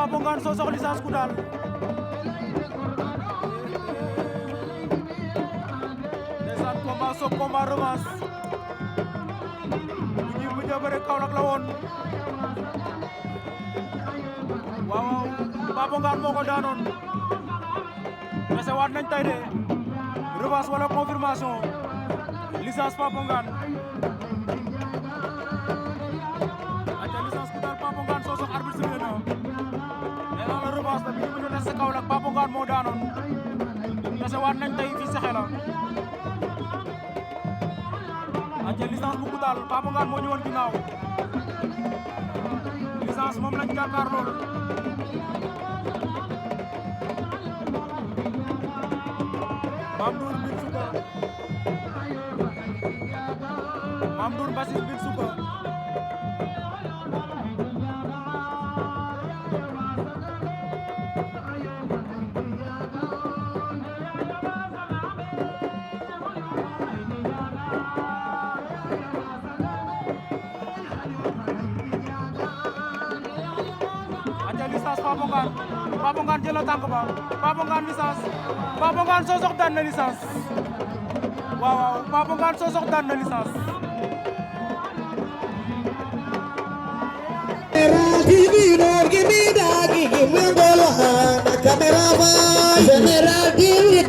Papo Ngane Sosokh licence Koudal ndeysaan combat soog combat revanche ñi mu jëbëre Kaolack la woon waaw Papo Ngane moo ko daanoon mais waat nañ tey de revanche wala confirmation licence Papo Ngane aca licence Koudal Papo Ngane Sosokh arbitre sifflé na nee naa la revanche la bi ñu mujj a des sa Kaolack Papo Ngane moo daanoon mais waat nañ tey fii Sexé la aca licence bu Koudal Papo Ngane moo ñëwoon ginnaaw licence moom lañ jàkkaar loolu Mame Ndour Mbine Souga Mame Ndour Mbassis Mbine Souga aca licence Papo Ngane jël na tànk ba Papo Ngane licence Papo Ngane Sosokh daan na licence waaw Papo Ngane Sosokh daan na licence General TV